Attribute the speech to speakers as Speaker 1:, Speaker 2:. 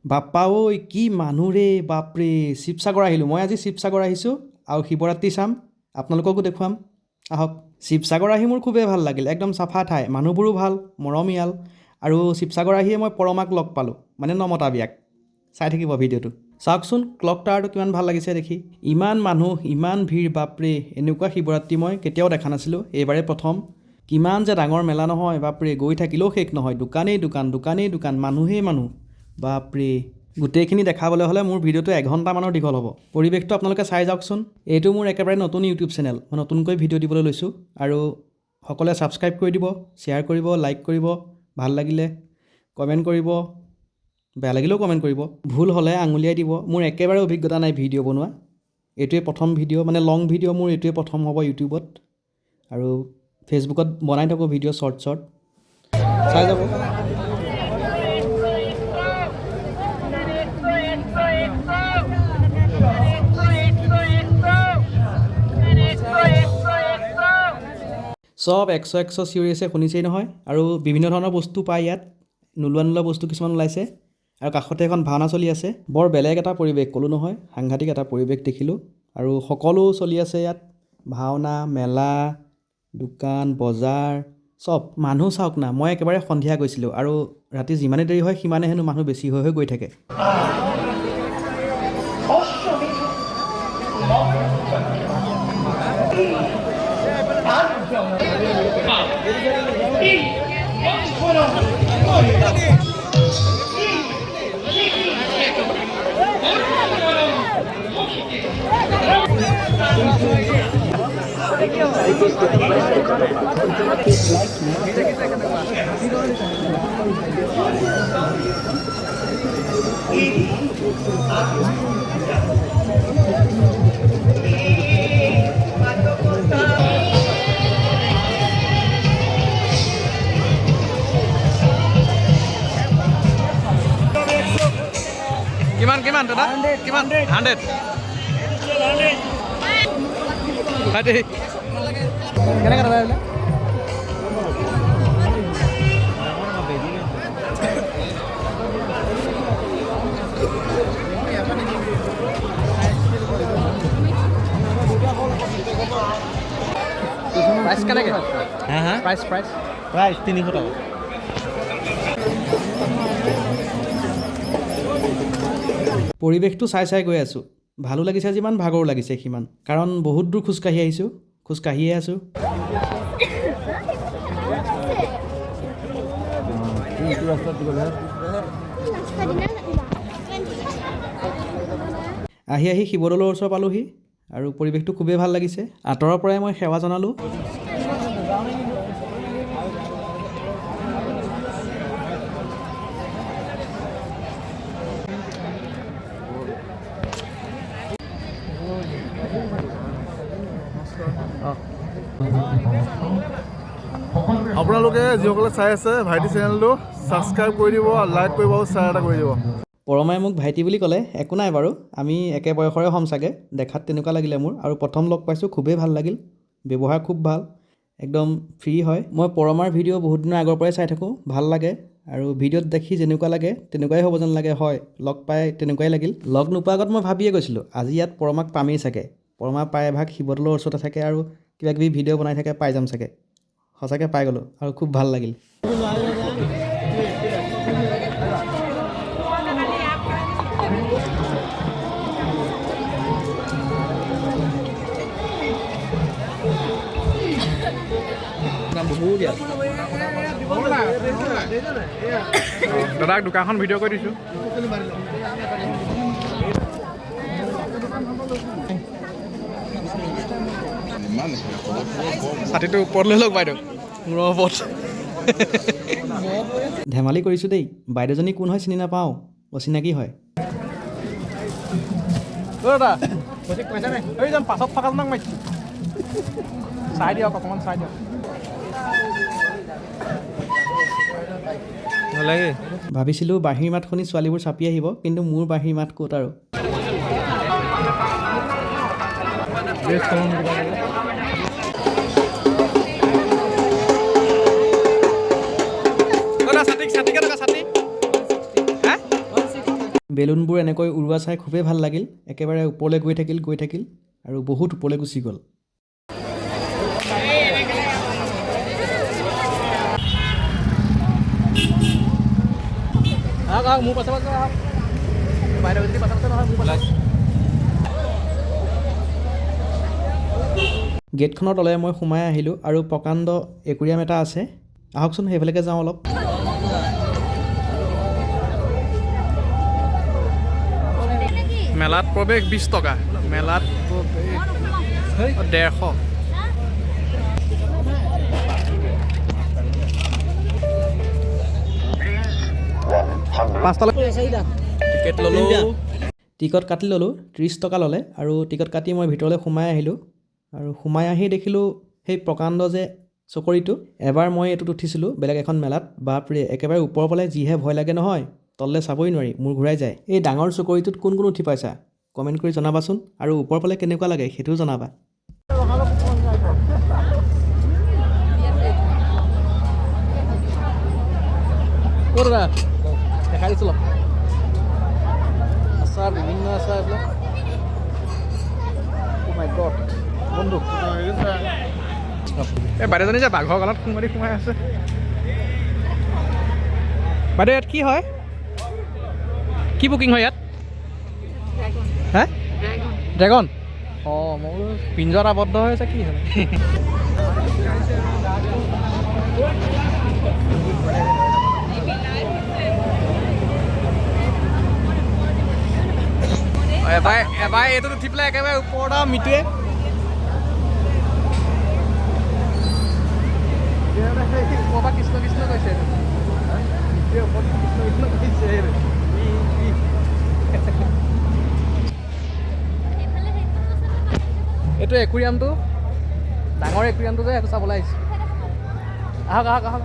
Speaker 1: বাপ্পা ঐ, কি মানুহ ৰে, বাপৰে! শিৱসাগৰ আহিলোঁ মই আজি। শিৱসাগৰ আহিছোঁ আৰু শিৱৰাত্ৰি চাম, আপোনালোককো দেখুৱাম, আহক। শিৱসাগৰ আহি মোৰ খুবেই ভাল লাগিল। একদম চাফা ঠাই, মানুহবোৰো ভাল, মৰমীয়াল। আৰু শিৱসাগৰ আহিয়ে মই পৰমাক লগ পালোঁ, মানে নমতা বিয়াক। চাই থাকিব ভিডিঅ'টো। চাওকচোন, ক্লক টাৱাৰটো কিমান ভাল লাগিছে দেখি। ইমান মানুহ, ইমান ভিৰ, বাপৰে! এনেকুৱা শিৱৰাত্ৰি মই কেতিয়াও দেখা নাছিলোঁ, এইবাৰেই প্ৰথম। কিমান যে ডাঙৰ মেলা নহয়, বাপৰে! গৈ থাকিলেও শেষ নহয়। দোকানেই দোকান, দোকানেই দোকান, মানুহেই মানুহ, বাপৰে! গোটেইখিনি দেখাবলৈ হ'লে মোৰ ভিডিঅ'টো এঘণ্টামানৰ দীঘল হ'ব। পৰিৱেশটো আপোনালোকে চাই যাওকচোন। এইটো মোৰ একেবাৰে নতুন ইউটিউব চেনেল। মই নতুনকৈ ভিডিঅ' দিবলৈ লৈছোঁ আৰু সকলোৱে ছাবস্ক্ৰাইব কৰি দিব, শ্বেয়াৰ কৰিব, লাইক কৰিব, ভাল লাগিলে কমেণ্ট কৰিব, বেয়া লাগিলেও কমেণ্ট কৰিব, ভুল হ'লে আঙুলিয়াই দিব। মোৰ একেবাৰে অভিজ্ঞতা নাই ভিডিঅ' বনোৱা। এইটোৱে প্ৰথম ভিডিঅ', মানে লং ভিডিঅ' মোৰ এইটোৱে প্ৰথম হ'ব ইউটিউবত। আৰু ফেচবুকত বনাই থাকোঁ ভিডিঅ' শ্বৰ্ট শ্বৰ্ট, চাই যাব। চব 100 100 চিঞৰি আছে, শুনিছেই নহয়? আৰু বিভিন্ন ধৰণৰ বস্তু পায় ইয়াত। নোলোৱা নোলোৱা বস্তু কিছুমান ওলাইছে আৰু কাষতে এখন ভাওনা চলি আছে। বৰ বেলেগ এটা পৰিৱেশ, ক'লোঁ নহয়, সাংঘাতিক এটা পৰিৱেশ দেখিলোঁ। আৰু সকলো চলি আছে ইয়াত, ভাওনা, মেলা, দোকান বজাৰ চব। মানুহ চাওক না। মই একেবাৰে সন্ধিয়া গৈছিলোঁ আৰু ৰাতি যিমানে দেৰি হয় সিমানে হেনো মানুহ বেছি হৈ হৈ গৈ থাকে। কিমান কিমান দাদা, কিমান? 100। ভাইটি, কেনেকৈ দাদা এইবিলাক? প্ৰাইচ কেনেকৈ?
Speaker 2: হা হা?
Speaker 1: Price, price?
Speaker 2: প্ৰাইচ 300 টকা।
Speaker 1: পৰিৱেশটো চাই চাই গৈ আছোঁ। ভালো লাগিছে যিমান, ভাগৰো লাগিছে সিমান, কাৰণ বহুত দূৰ খোজকাঢ়ি আহিছোঁ, খোজকাঢ়িয়ে আছোঁ।
Speaker 2: এইটো ৰাস্তাত গ'লে
Speaker 1: আহি আহি শিৱদৌলৰ ওচৰ পালোহি আৰু পৰিৱেশটো খুবেই ভাল লাগিছে। আঁতৰৰ পৰাই মই সেৱা জনালোঁ।
Speaker 3: আপোনালোকে যিসকলে চাই আছে, ভাইটি চেনেলটো ছাবস্ক্ৰাইব কৰি দিব, লাইক কৰিব আৰু শ্বেয়াৰ এটা কৰি দিব।
Speaker 1: পৰমাই মোক ভাইটি বুলি ক'লে। একো নাই বাৰু, আমি একে বয়সৰে হ'ম চাগে, দেখাত তেনেকুৱা লাগিলে মোৰ। আৰু প্ৰথম লগ পাইছোঁ, খুবেই ভাল লাগিল। ব্যৱহাৰ খুব ভাল, একদম ফ্ৰী হয়। মই পৰমাৰ ভিডিঅ' বহুত দিনৰ আগৰ পৰাই চাই থাকোঁ, ভাল লাগে। আৰু ভিডিঅ'ত দেখি যেনেকুৱা লাগে তেনেকুৱাই হ'ব যেন লাগে। হয়, লগ পাই তেনেকুৱাই লাগিল। লগ নোপোৱাৰ আগত মই ভাবিয়ে গৈছিলোঁ, আজি ইয়াত পৰমাক পামেই চাগে। পৰমা প্ৰায়ভাগ শিৱদৌলৰ ওচৰতে থাকে আৰু কিবা কিবি ভিডিঅ' বনাই থাকে, পাই যাম চাগে। সঁচাকৈ পাই গ'লোঁ আৰু খুব ভাল লাগিল।
Speaker 2: বহুত ইয়াত।
Speaker 3: দাদাক দোকানখন ভিডিঅ' কৰি দিছোঁ।
Speaker 1: ছাতিটো ওপৰত লৈ লওক বাইদেউ, মূৰৰ ওপৰত। ধেমালি কৰিছোঁ দেই। বাইদেউজনী কোন হয় চিনি নাপাওঁ, অচিনাকি হয়।
Speaker 3: দাদা, এই যাম, পাছত থকাজনক মাতিছোঁ। চাই দিয়ক, অকণমান চাই দিয়ক।
Speaker 2: নালাগে।
Speaker 1: ভাবিছিলোঁ বাঁহীৰ মাত শুনি ছোৱালীবোৰ চাপি আহিব, কিন্তু মোৰ বাঁহীৰ মাত ক'ত আৰু!
Speaker 3: দাদা, ছাতি, ছাতি কেইটকা? ছাতি? হা?
Speaker 1: বেলুনবোৰ এনেকৈ উৰুৱা চাই খুবেই ভাল লাগিল। একেবাৰে ওপৰলৈ গৈ থাকিল, গৈ থাকিল আৰু বহুত ওপৰলৈ গুচি গ'ল।
Speaker 2: আহক আহক, মোৰ পাছে পাছে আহক। বাইদেউ যদি পাছে পাছে নহয়, মোৰ পাছে।
Speaker 1: গেটখনৰ তলেৰে মই সোমাই আহিলোঁ আৰু প্ৰকাণ্ড একুৰিয়াম এটা আছে। আহকচোন, সেইফালেকে যাওঁ অলপ।
Speaker 4: মেলাত প্ৰৱেশ 20 টকা, মেলাত প্ৰৱেশ 150।
Speaker 1: 5টা।
Speaker 4: টিকেট ল'লোঁ।
Speaker 1: টিকট কাটি ল'লোঁ, 30 টকা ল'লে আৰু টিকট কাটি মই ভিতৰলৈ সোমাই আহিলোঁ। আৰু সোমাই আহি দেখিলোঁ সেই প্ৰকাণ্ড যে চকৰিটো। এবাৰ মই এইটোত উঠিছিলোঁ বেলেগ এখন মেলাত। বাপৰে, একেবাৰে ওপৰৰ পালে যিহে ভয় লাগে নহয়, তললৈ চাবই নোৱাৰি, মূৰ ঘূৰাই যায়। এই ডাঙৰ চকৰিটোত কোন কোন উঠি পাইছা কমেণ্ট কৰি জনাবাচোন আৰু ওপৰ পালে কেনেকুৱা লাগে সেইটোও জনাবা।
Speaker 2: ক'ত দাদা? দেখাই দিছোঁ অলপ। আচাৰ, বিভিন্ন আচাৰ এইবিলাক। অ' মাই গড, বন্ধু।
Speaker 4: এই বাইদেউজনী যে বাঘৰ গালত সোমাই সোমাই আছে। বাইদেউ, ইয়াত কি হয়? কি বুকিং হয় ইয়াত? হে, ড্ৰেগন? অঁ, মই বোলো পিঞ্জৰাত আবদ্ধ হৈ আছে, কি হয়? এবাৰ এবাৰ এইটোত উঠি পেলাই একেবাৰে ওপৰত আৰু মিটুৱে। ওপৰৰ পৰা কৃষ্ণ কৃষ্ণ কৈছে। মিটুৱে ওপৰত কৃষ্ণ কৃষ্ণ কৈছে। এইটো একুৰিয়ামটো, ডাঙৰ একুৰিয়ামটো যে, সেইটো চাবলৈ আহিছোঁ। আহক আহক আহক।